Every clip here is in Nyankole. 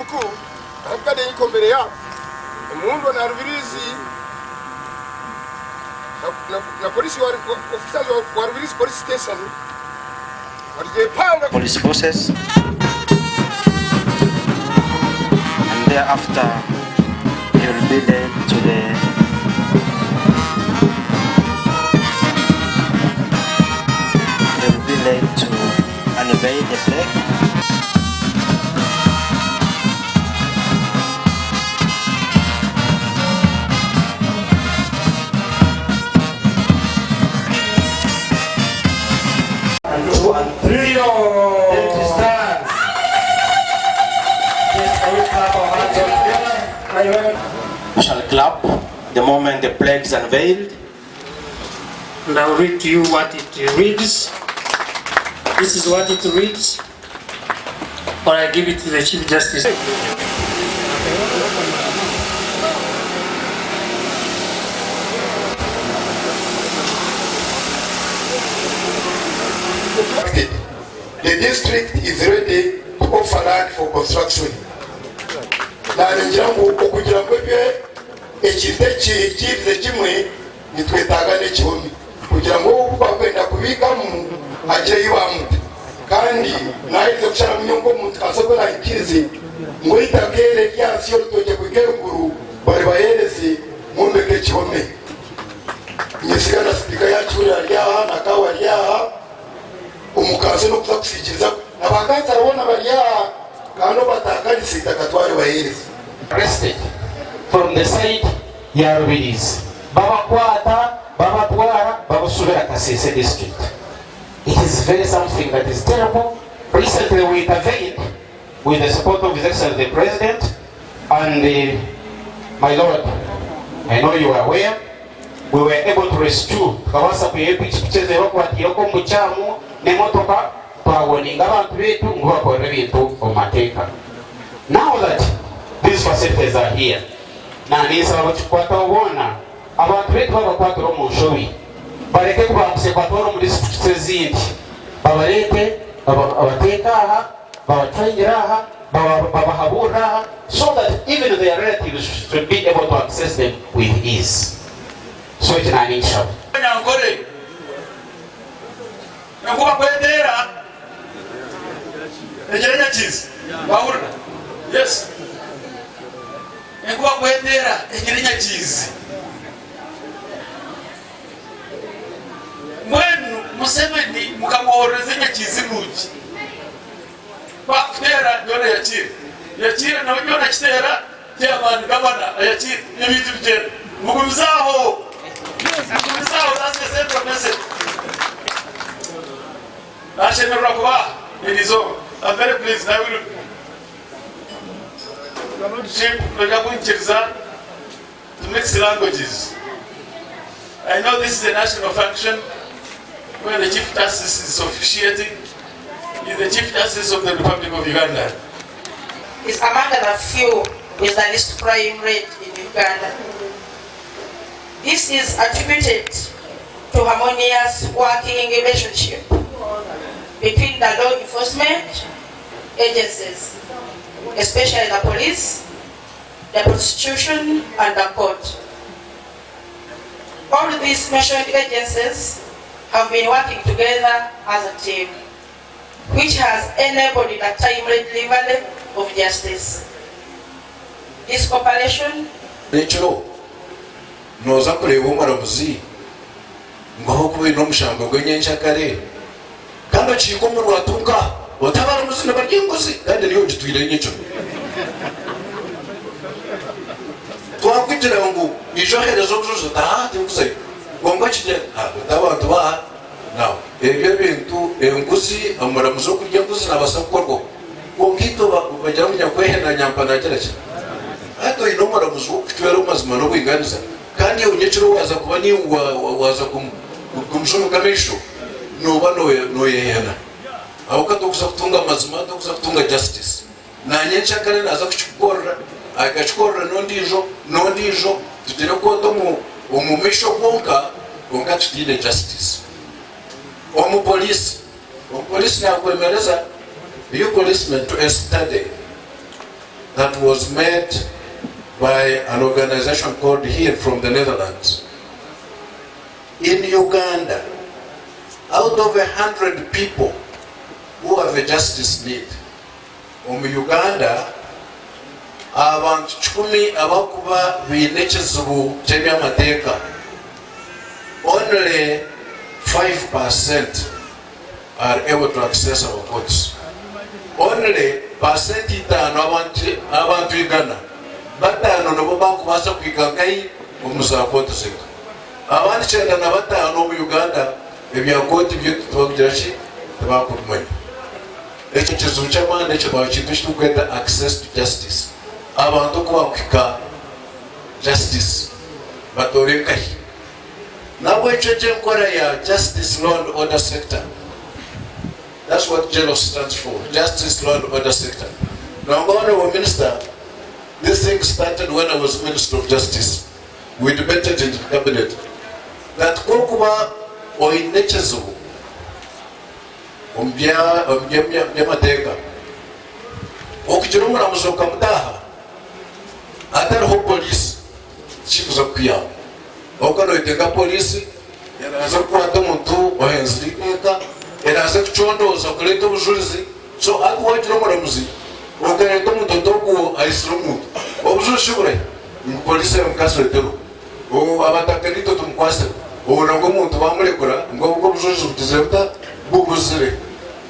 mkuu Arabukade iko mbele yao muundo na Rubirizi na, na, na polisi wa, officers wa, wa Rubirizi police station walijipanga police forces and thereafter he will be led to the he will be led to unveil the plaque. And two and three. Then it stands. Yes, can we clap our hands all together? We shall clap the moment the plaque is unveiled. And I'll read to you what it reads. This is what it reads. Or I give it to the Chief Justice. The district is ready to offer land for construction. Naningira ngu okugira ngu ebyo ekintu eki kirize kimwe nitwetaaga n'ekihome kugira ngu obu bakwenda kubiikamu hagire ei bamuta kandi naherize kusharamu nyowe nk'omuntu kasobola nkirize ngu eitaka eri eryansi y'orutookye kuhika eruguru baribahereze mwombeke ekihome. Nyesiga na sipiika yakihurira ari aha na Kaawa ari aha omukanso n'okuza kusiikiriza na bakansara boona bari aha kandi obatakanise eitaka twaribahereza. Arrested from the side ya Rubirizi babakwata babatwara babasubira Kasese district. It is very something that is terrible. Recently we intervened with the support of His Excellency the President and my Lord, I know you are aware, we were able to rescue tukabaasa kwihayo pikipiki ezi bakwatiireko omu bukyamu n'emotoka twawoninga abantu baitu ngu bakorere ebintu omu mateeka. Now that these facilities are here, naninsaba abakikukwataho boona abantu baitu babakwatira omu nshobi bareke kubangusya kubatwara omu districts ezindi babareete babateeke aha babatrainire aha babahaburire aha so that even their relatives should be able to access them with ease. So eki naninkishaba. Nyankore enkuba ku eteera egira enyakiizi wahurira yes enkuba ku eteera egira enyakiizi mbwenu Museveni mukamwohorereza enyakiizi nungi ku akuteera yoona eyakiire yakiire nawe yoona akiteera chairman gavana ayakiire ebintu bigyenda mugumize aho mugumize aho that's the central message nashemererwa kuba aha eri izooba I'm very pleased I will Your Lordship noija kunyikiriza to mix languages I know this is a national function where the Chief Justice is officiating He is the Chief Justice of the Republic of Uganda. Is among the few with the least crime rate in Uganda. This is attributed to harmonious working relationship between the law enforcement agencies, especially the police, the prosecution and the court. All these mentioned agencies have been working together as a team, which has enabled the timely delivery of justice. This cooperation N'ekiro nooza kureeba omuramuzi ngu ahabw'okuba oine omushango gw'enyenkyakare kandi okiika omu rwatu nka oti abaramuzi nibarya enguzi kandi niiwe ogitwireyo nyekiro. Twakugira ngu ija oheereze obujuzi oti haa tinkuzayo kwonka kigyenda oti abantu baaha Now ebyo ebintu enguzi omuramuzi okurya enguzi nabaasa kukorwaho kwonka itwe bagira ngu nyakwehena nyampa nagira ki hati oyine omuramuzi wokukucwera omumazima nobwinganiza kandi iwe nyekiro waza kuba niiwe waza kumushomeka amaisho noba noyehena ahabwokuba tokuza kutunga amazima tokuza kutunga justice Nanyenkyakare naaza kukikukorera, akakikorera n'ondiijo, n'ondiijo, tugire kwota omu omu maisho kwonka, kwonka tutaine justice. Omu police, omu police nakwemereza, you policemen to a study. that was made by an organization called Here from the Netherlands. In Uganda, out of 100 people who have a justice need, omu Uganda abantu kikumi abakuba baine ekizibu ky'eby'amateeka, only 5% are able to access our courts. Only pasenti itaano abantu igana, bataano nibo bakubaasa kuhika nkahi omu za kooti zaitu. Abandi 95 omu Uganda ebya kooti byaitu tibakugira ki? Tibakubimanya. Ekyo kizibu ky'amaani ekyo kintu eki turikweta access to justice. Abantu oku bakuhika justice batoore nkahi? Nahabwekyo egyo enkora ya Justice, Law and Order Sector, that's what JLOS stands for, Justice, Law and Order Sector. Nangwa Honourable Minister, this thing started when I was Minister of Justice. We debated in the cabinet that ku orikuba oine ekizibu omu by'amateeka, okugira omuramuzi okamutaaha hatariho poliisi, Tikikuza kukuyamba. Kwonka noyetenga poliisi eraaze kukwata omuntu ohenzire eiteeka, eraaze kucondooza kureeta obujurizi. So hati wagira omuramuzi okareeta omuntu oti ogu aitsire omuntu, obujurizi shi burahi? Ngu poliisi emukasire teriho, abataka naitwe tumukwasire, obwo nabwo omuntu bamurekura ngu obwo obujurizi bugizire buta? Bubuzire.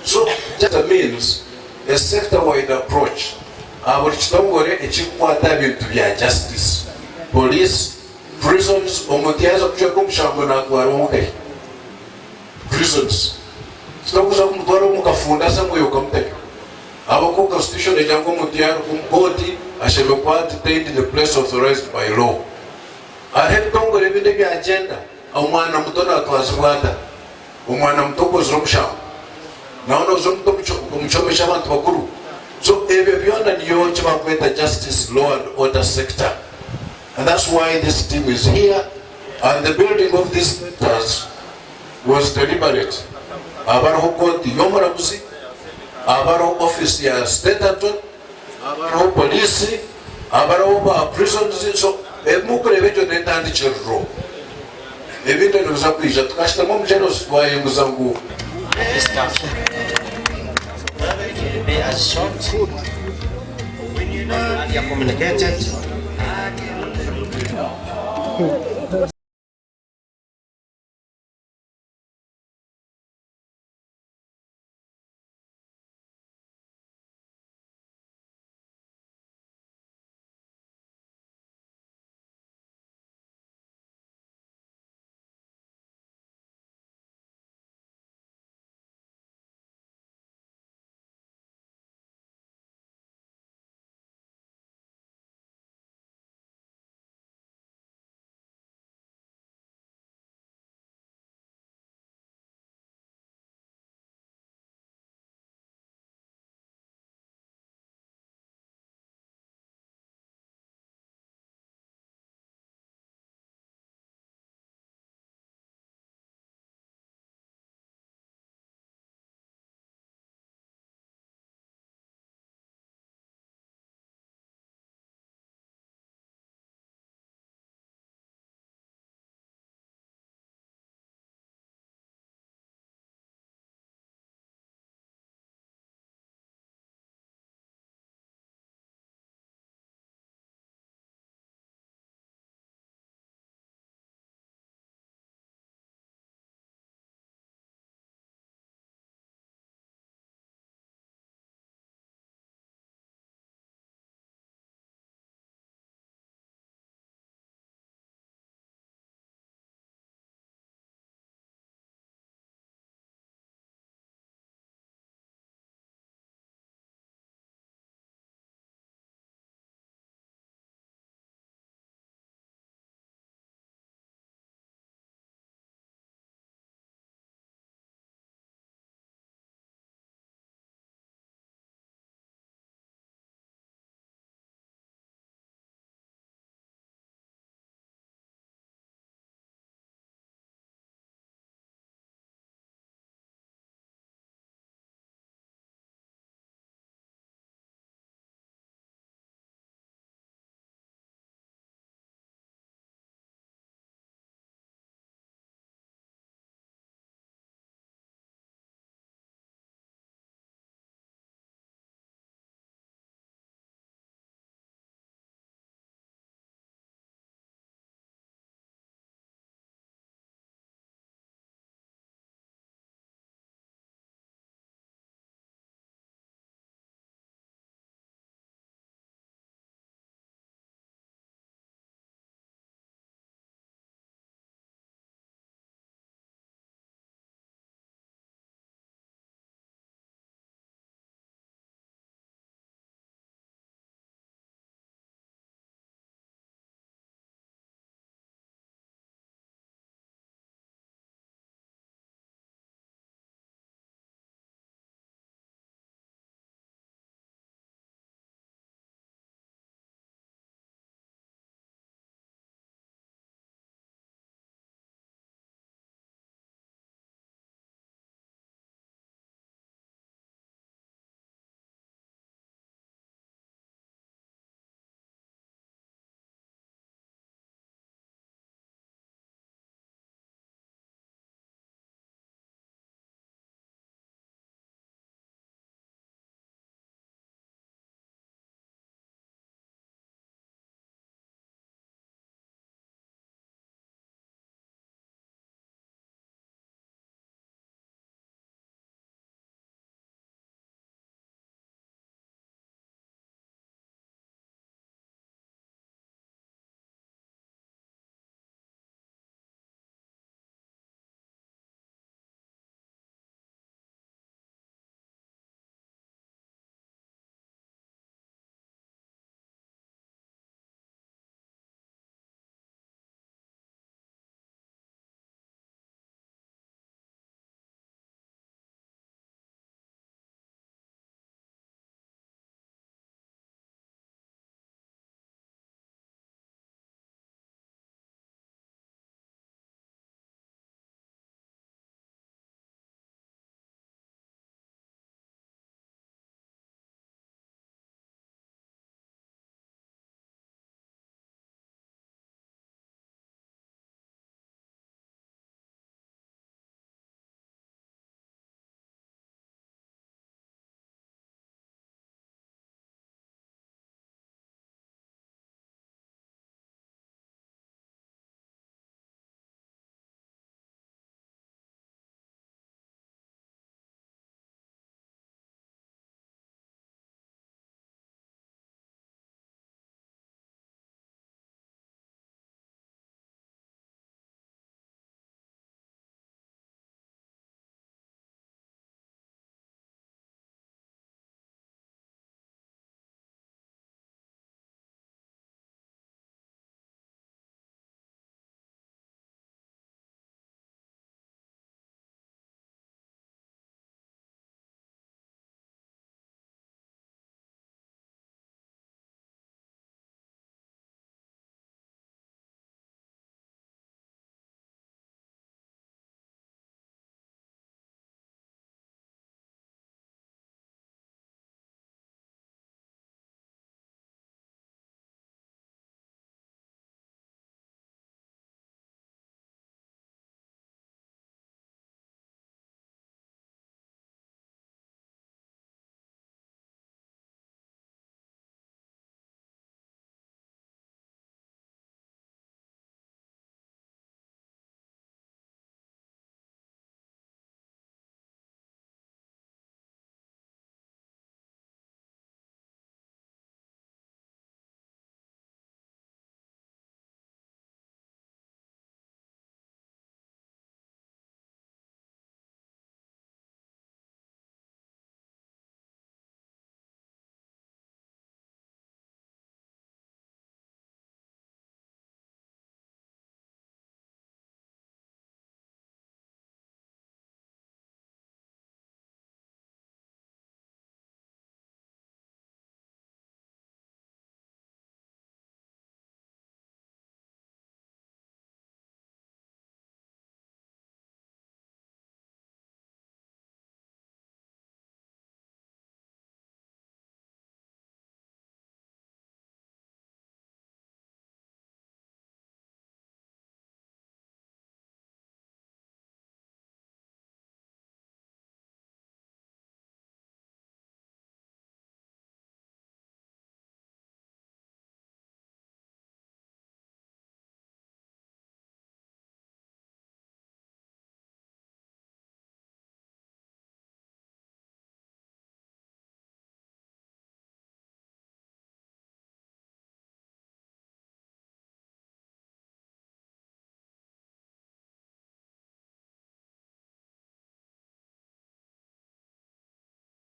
So that means a sector wide approach aha buri kitongore ekirikukwata aha bintu bya justice, police, prisons, omuntu yaaza kucweka omushango natwarwa nkahi? Prisons. Titokuza kumutwara omu kafunda somewhere okamutayo. Ahabw'okuba constitution egira ngu omuntu yaaruga omu kooti ashemereire kuba detained in a place authorized by law. Hariho ebitongore ebindi ebyagyenda, omwana muto natwazibwa ata? Omwana muto okozire omushango nawe noza omuta omu kyoma eky'abantu bakuru. So ebyo byona niyo ekibakweta justice, law and order sector and that's why this team is here and the building of these centers was deliberate. Haba hariho kooti y'omuramuzi, haba hariho office ya state attorney, haba hariho police, haba hariho ba prisons so ebi murikureeba egyo n'entandikiriro. Ebindi nibiza kwija tukashutama omu jails twayenguza ngu. This country. It will be as short as earlier communicated.